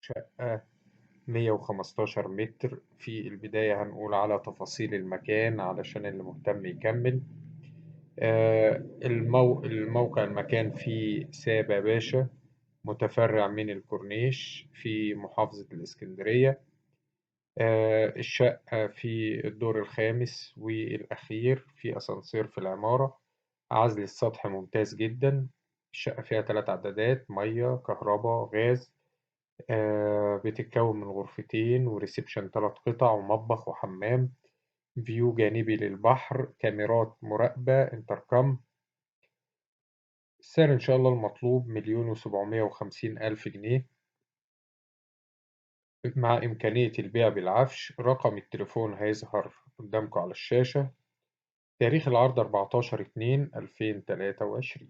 شقة 115 متر. في البداية هنقول على تفاصيل المكان علشان اللي مهتم يكمل. الموقع المكان في سابا باشا، متفرع من الكورنيش في محافظة الإسكندرية. الشقة في الدور الخامس والأخير، في أسانسير في العمارة، عزل السطح ممتاز جدا. الشقة فيها 3 عدادات مية كهرباء غاز. بتتكون من غرفتين وريسبشن 3 قطع ومطبخ وحمام، view جانبي للبحر، كاميرات مراقبة، انتركم. السعر إن شاء الله المطلوب 1,750,000 جنيه مع إمكانية البيع بالعفش. رقم التليفون هيظهر قدامكم على الشاشة. تاريخ العرض 14/2/2023.